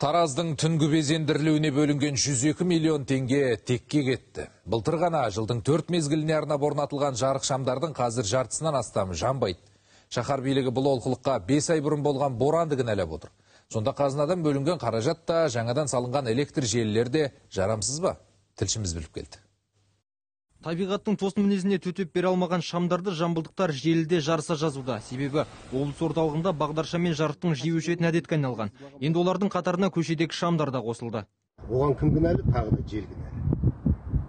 Тараздың түнгі безендірілуіне бөлінген 102 миллион теңге текке кетті. Былтыр ғана жылдың 4 мезгіліне арнап орнатылған жарық шамдардың қазір жартысынан астамы жанбайды. Шаһар билігі бұл олқылыққа 5 ай бұрын болған боранды кінәлап отыр. Сонда қазынадан бөлінген қаражат та, жаңадан салынған электр желілері де жарамсыз ба? Тілшіміз біліп келді. Табиғаттың тосын мінезіне төтеп бере алмаған шамдарды жамбылдықтар желіде жарыса жазуда. Себебі облыс орталығында бағдаршам мен жарықтың жиі өшетін әдетке айналған. Енді олардың қатарына көшедегі шамдар да қосылды. Оған кім кінәлі? Тағы да жел кінәлі.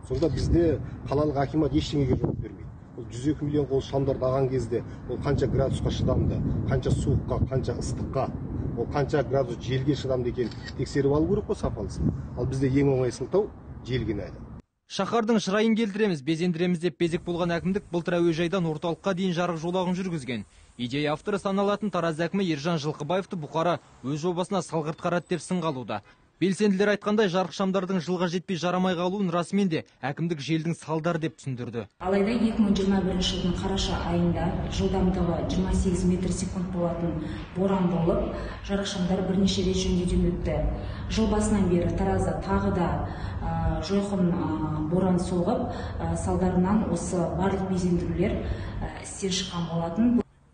Сонда бізде қалалық акимат ештеңеге жауап бермейді. Ол 102 миллион қол шамдарды алған кезде ол қанша градусқа шыдамды, қанша суыққа, қанша ыстыққа, ол қанша градус желге шыдамды екенін тексеріп алу керек қой сапалысын. Ал бізде ең оңай сылтау жел кінәлі. Шаһардың шырайын келтіреміз, безендіреміз деп безек болған әкімдік былтыр әуежайдан орталыққа дейін жарық жолағын жүргізген. Идея авторы саналатын Тараз әкімі Ержан Жылқыбаевты бұқара өз жобасына салғырт қарады деп сынға алуда. Белсенділер айтқандай, жарық шамдардың жылға жетпей жарамай қалуын расымен де әкімдік желдің салдары деп түсіндірді. Алайда 2021 жылдың қараша айында жылдамдығы 28 метр секунд болатын боран болып, жарық шамдар бірнеше рет жөндеуден өтті. Жыл басынан бері Таразда тағы да жойқын боран соғып, салдарынан осы барлық безендірулер істен шыққан болатын.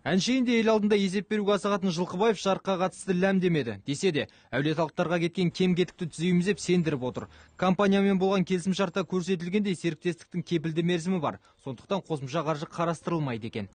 Әншейінде ел алдында есеп беруге асығатын Жылқыбаев жарыққа қатысты ләм демеді. Десе де, әулиеталықтарға кеткен кем-кетікті түзейміз деп сендіріп отыр. Компаниямен болған келісімшартта көрсетілгендей серіктестіктің кепілді мерзімі бар. Сондықтан қосымша қаржы қарастырылмайды екен.